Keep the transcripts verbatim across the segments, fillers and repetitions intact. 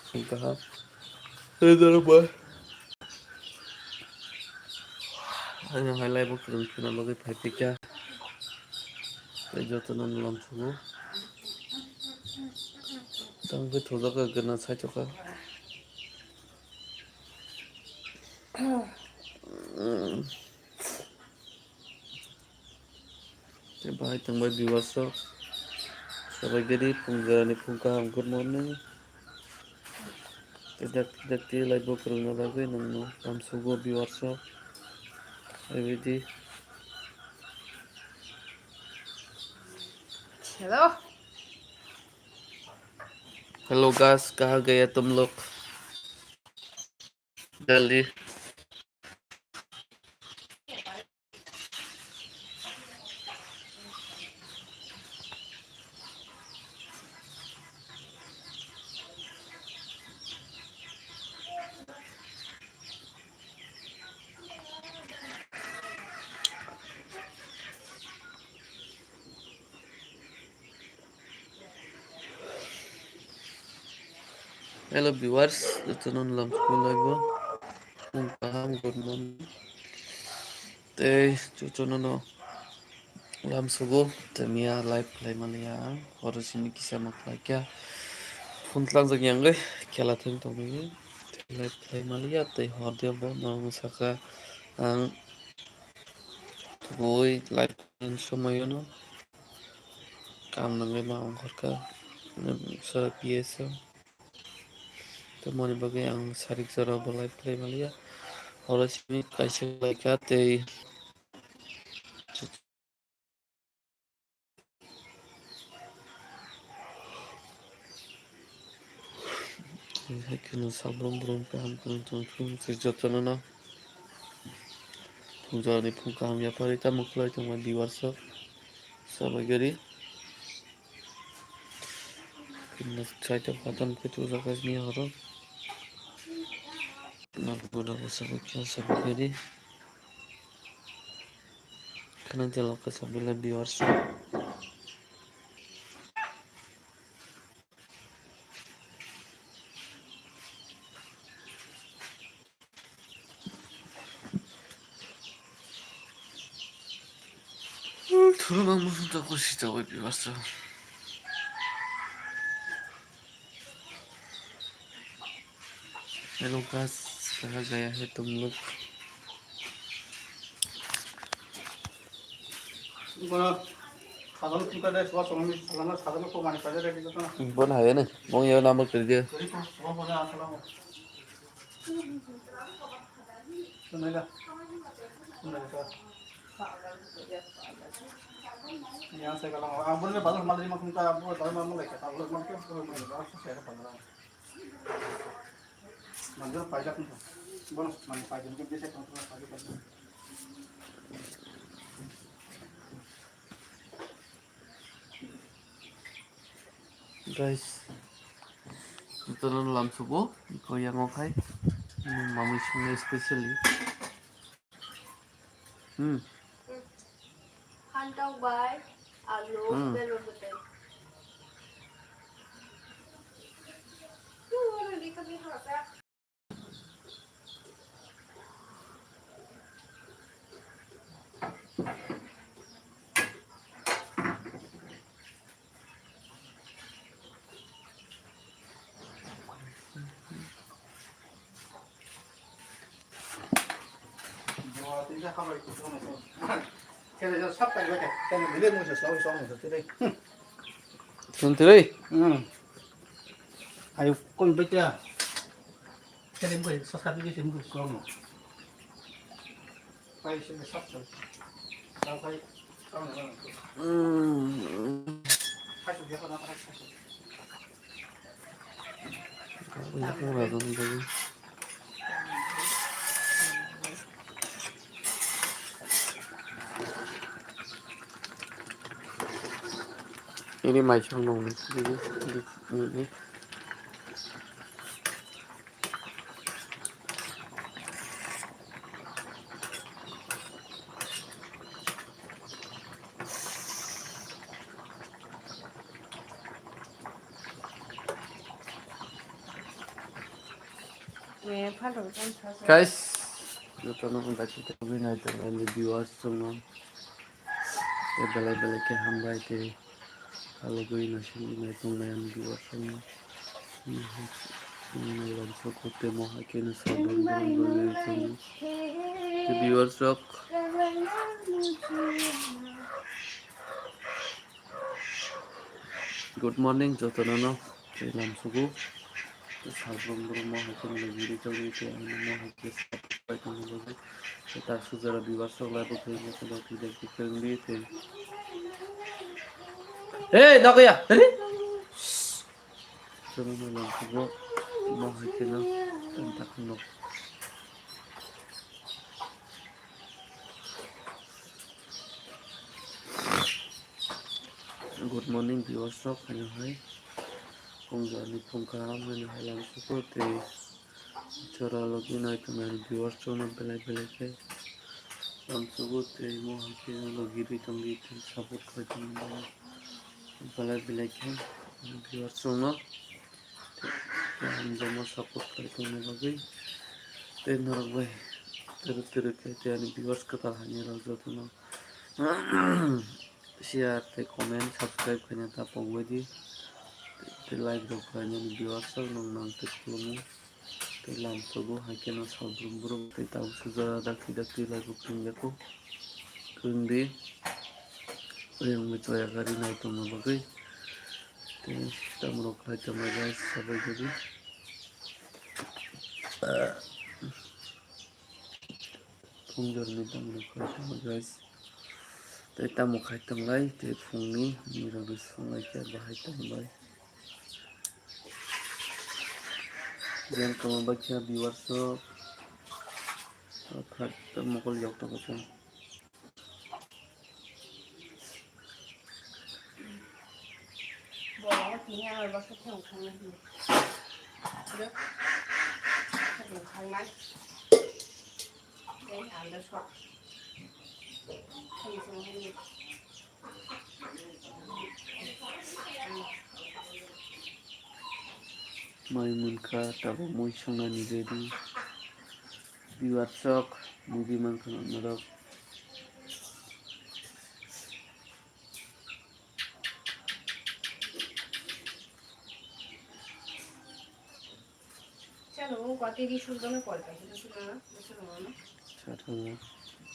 Kaham. Tei norok bo. Ano hai live o kwrwng khwna bagwi phai phikha. Tei jotono nulam sugo. Tamo khe thujak kha, gana sai tokha. Tei bahai tongbai viewers rok. Sabai gari phung jora ni phung kaham, good morning. Tei dak dak tei live o kwrwngna bagwi nangno tamsugo viewers rok. Everyday. Hello. Hello guys, kaha gaya tum log? Jaldi. Hello viewers, jotono lamsugo laibo. Phung kaham, good morning. Tei jotono no lamsugo, tei miya live khlai maliya ang, horo simi kisa ma khlai kha. Phone tlangjak yang, khela thang tongwi, tei live khlai maliya, tei hor de bo no saka ang tubui live somoi no. Kaam nangwi ma ongkhorkha, sara P S o. Tei moni bagwi ang sarik jora bo live khlai maliya. Horo simi kaisa laikha tei Hai kheno sabrum brum kaham kheno tongthung se jotono no. Phung jorani phung kaham yapharwi tamo khlai tongma viewers rok. Sabai gari. Kheno chai tong phatam khe tujak ni horo. Nang buda bwsa khe sabai gari. Kheno jalo khe sabai viewers rok. Thuro nang musu ta ko sita wai pi basta. Hello guys, kaha gaya hai tum log? Bono, sadalo tuka de, suwa songo ni, sadalo, sadalo ko mani paja de, di kotona. Bono hai ne, mong yo number kiri dia. Kiri ko, suwa bono asala mo. Sunai da. Sunai da. Yang saya kalau, ang bono bazar mal lima kunta, ang bono bazar mal mulai kata, mal ke, mal ke, mal ke, saya ada panggilan. Manjor paijak nung. Bono mani paijak nung, biasa tong tong paijak paijak. Guys, jotono lamsugo, iko yango khai, mamui songno specially. Hmm. Phantok bai, alu, hmm, berma bwtwi. Tun tiri? Hmm. Ayo, kon becha. Kere mo sa sa bi sim ko no. Pai sim sa sa. Sa pai. Hmm. Ini mai song nong ni. Guys, jotono undachi tongwi nai tongo ani viewers chwngno. Tei belai belai khe hambai tei khalogwi naisingwi nai tongnai ani viewers chwngno. Nai lamsok tei mo hai kheno sabun rok bagwi chwngno. Tei viewers rok. Good morning jotono no. Tei lamsugo. Tei salbrum brum mo hai khe mwnwi giri tongwi tei ano mo hai khe pai tongwi bagwi. Tei ta sujara bibar sok lai bo khe mo khe dok khe dok khe khe wngwi tei. Hey, nogoya, tari? Jotono no lamsugo mo hai khe no tei ta kheno. Good morning viewers rok, haino hai phungjani phung kaham haino hai lamsugo tei jora logi nai tongnai viewers rok no belai belai khe lamsugo tei mo hai khe logi rwi tongdi tei support khai tongdi belai belai khe viewers rok no. Tei hamjakma support khlai tongna bagwi tei norok bai twrwk twrwk khe tei ani viewers kwtal hamya rok jotono share tei comment subscribe khaina ta pokbai di. Tei like rok khlainani viewers rok nwng nang tei khulumung tei lamsogo hai kheno salbrum brum tei tabuk sujak dakti dakti like rok khainai kho. Kwrwngdi. Oyang bai choya gari nai tongna bagwi. Tei tamrok khai tongma guys, sabai gari. Phungjor ni tamrok khai tongma guys. Tei tamo khai tonglai, tei phungni nirok ni songlai khe bahai tonglai. Jeng tongma bakya viewers rok. Phat mokol yok tongkha chwng. Borok tini ang bai baksa thang thang nai. Thang thang nai. Tei ang da sok. Mai munkha tabuk mui songnani ready. Biwar sok, mugi mankha norok. Chalo, o kwatwi ri sulgano kol paisa sulgano, sulgano. Sa thangna.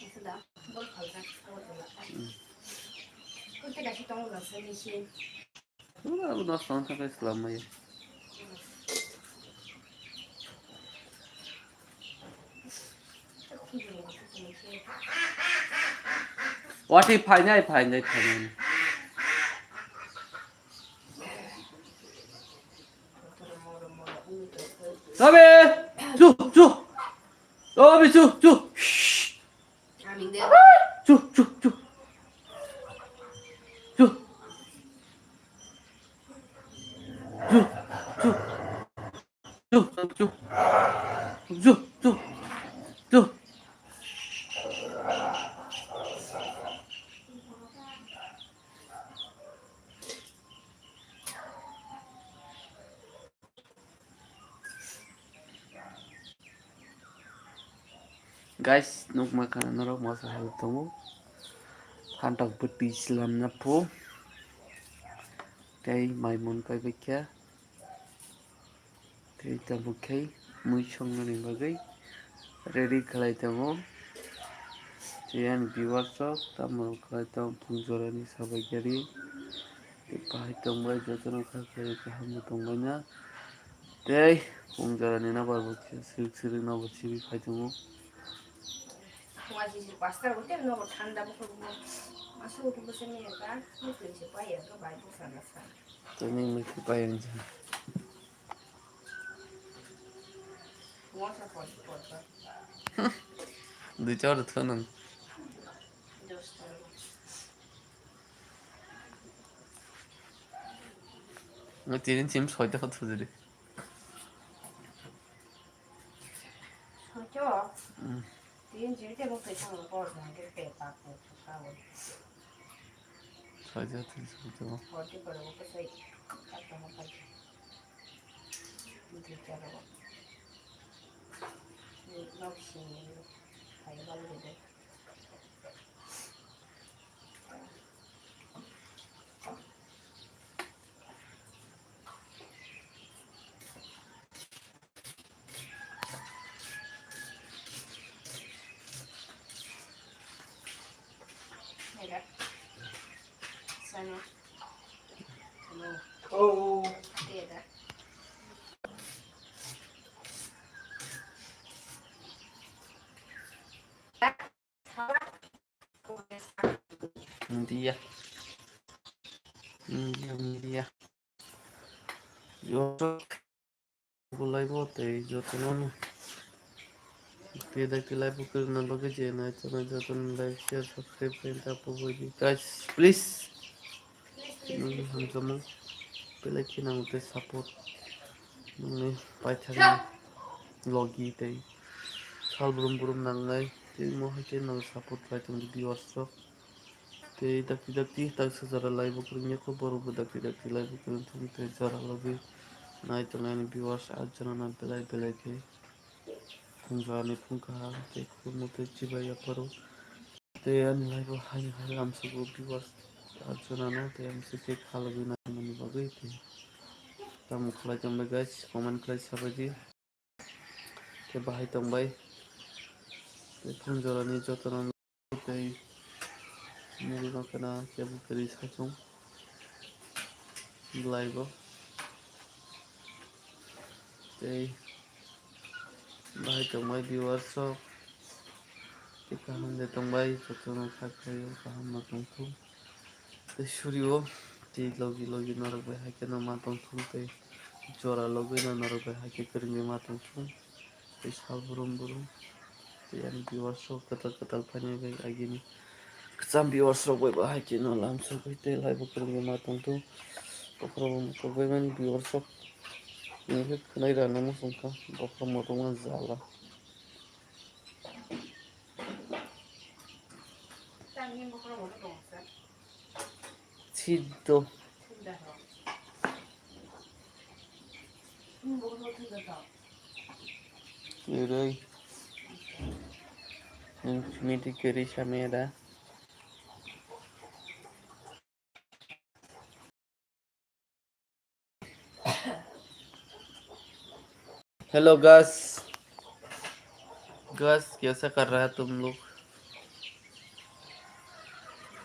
Asa da, bol khalsa, bol khala. Hmm. Kunte kasi tongo na sani si. Wala, abo dos tong thakai slam mai. Wati phainai, phainai, phainai. Tabe! Chu, chu! Tabe, chu, chu! Shh! Chu, chu, chu! Chu! Chu, chu! Chu, chu, chu. Chu, chu, chu. Guys, nukma khana norok masa hai tongo. Hantak bwtwi slam na pho. Tei mai mun kai bai kha. Tei tabuk khe mui songnani bagwi ready khlai tongo. Tei ani viewers rok tamo khlai tong phung jorani sabai gari. Tei bahai tongbai jotono kha khe kaham bo tongbaina. Tei phung jorani nobar bo sirik sirik nobar sibi phai tongo. Phunga sisir pasta bo tei nobo thanda bo khe bo. Aswk bo se miyaka, mui twi se paiya khe bai bwsana sa. Tini mui twi paiya wngkha. Phunga sa pon pon pon. Dui chor thunung. Dos chor. Nang tini chim soita kho thujuri. Soito? Hmm. Tin jil tebo khe thang ko na ke te pa ko ka wo. Soita tin soito. Ko ti ko ko sai ka ta mo ka. Ni te cha ro. India. India, India. Yo, bulai bo tei jotono. Tei dakti live bo kwrwngna bagwi je nai tongnai jotono like, share, subscribe khaina ta pogwi di. Guys, please. Nini hamjakmung belai kheno ang tei support nini paithakni logi tei sal brum brum nangnai tei mo hai khe nang support khlai tongdi viewers rok. Tei dakti dakti taksa jora live bo kwrwngya kho borok bo dakti dakti live bo kwrwng thung tei jora logi nai tongnai ani viewers at jora no belai belai khe. Phunjani phung kaham tei khulumwi tei chibai yapharo. Tei ani live o haino hai lamsogo viewers arjunano tei ang se khe khalogwi naimani bagwi tei tamo khlai tongbai guys, comment khlai sabaidi. Tei bahai tongbai tei phunjorani jotono tei nini bakana kebo kwrwi saichung. Belai bo. Tei bahai tongbai viewers rok. Tei kaham de tongbai, jotono kha khlaio, kaham no tongthung. Tei surio, tei logi logi norok bai hai kheno ma tongthung, tei jora logwi no norok bai hai khe kwrwngwi ma tongthung. Tei sal brum brum. Tei ani viewers rok kwtal kwtal phainai bai agini kwcham viewers rok bai bahai khe no lamsogwi tei live o kwrwngwi ma tongthung. Bokhorok bo muchukbai mani viewers rok. Nini khe khwnai rana muchungkha bokhorok muchungma jala. Siddo. Kwrwi. Nwng simi twi kwrwi samaya da. Hello guys, guys, कैसा कर रहा है तुम लोग?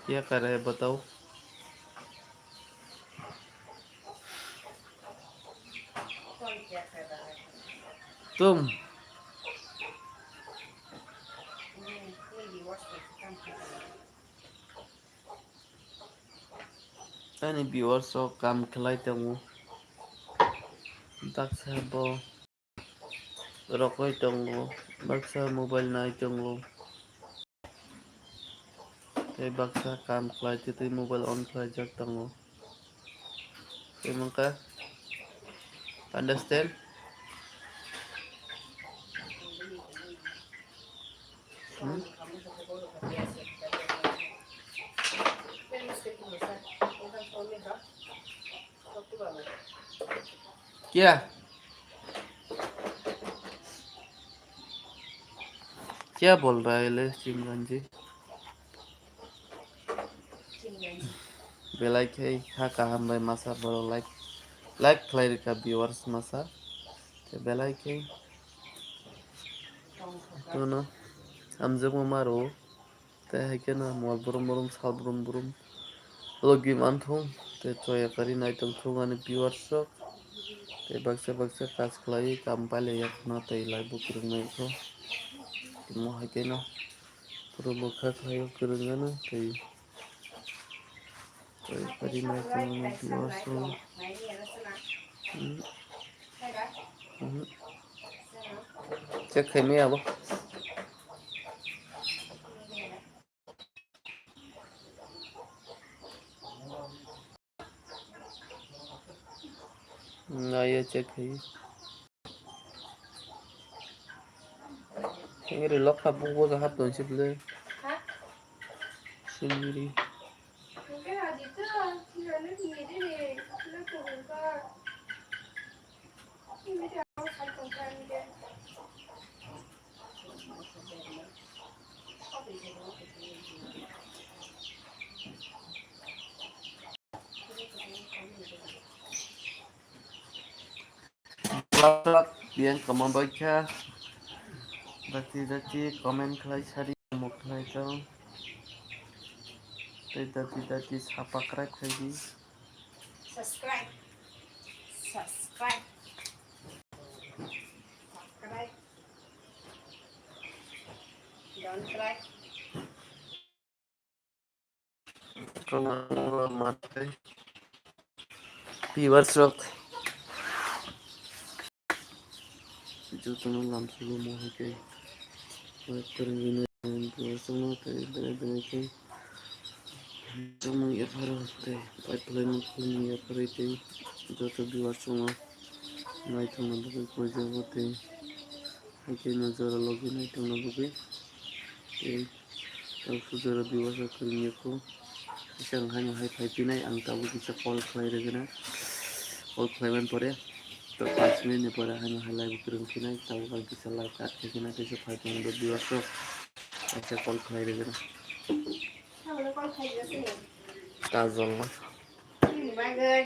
क्या कर रहे हैं बताओ। तुम Ani viewers rok kam khlai tongo. Baksa bo rokoi tongo, baksa mobile nai tongo. Tei baksa kam khlai twi twi mobile on khlaijak tongo. Tei mangkha understand? Hmm? क्या? क्या बोल रहा है ले चिमरान जी? Belai khe kha kaham bai masa borok like, like khlai rwkha viewers masa. Tei belai khe tono hamjakma ma rwo. Tei hai kheno mol brum brum sal brum brum logi manthung tei choya kari naitongthung ani viewers rok. Tei baksa baksa kaj khlaiwi kam pailaiya kheno tei live bo kwrwngnaikho. Tei mo hai kheno puro bwkha khlaio kwrwngano tei choya kari naitongmani viewers rok. Hmm. Mhm. Check khaimaya abo. Naya check khai. Engri lokha bugo ja hap don sible. Singri. Lasak yang kama baikha. Dati dati comment khlai sari mok khlai tong. Tei dati dati subscribe khai di. Subscribe. Subscribe. Subscribe. Don't cry. Viewers rok, jotono lamsulo mo hai khe, like kwrwngwi nai viewers rokno tei belai belai khe chongmung yapharo tei pipeline khulmung yapharwi tei joto viewers rokno naithokna bagwi puijago tei hai khe no jora logi naithokna bagwi tei Tabuk sujaro viewers rok kwrwngya kho. Kisa ang haino hai phai phinai, ang tabuk kisa call khlai rwgwna. Call khlaiman pore to panch minute ni pore haino hai live kwrwng phinai, tabuk ang kisa live cut khai khina kisa phai tongdo viewers rok. Kaisa call khlai rwgwna. Kajol no.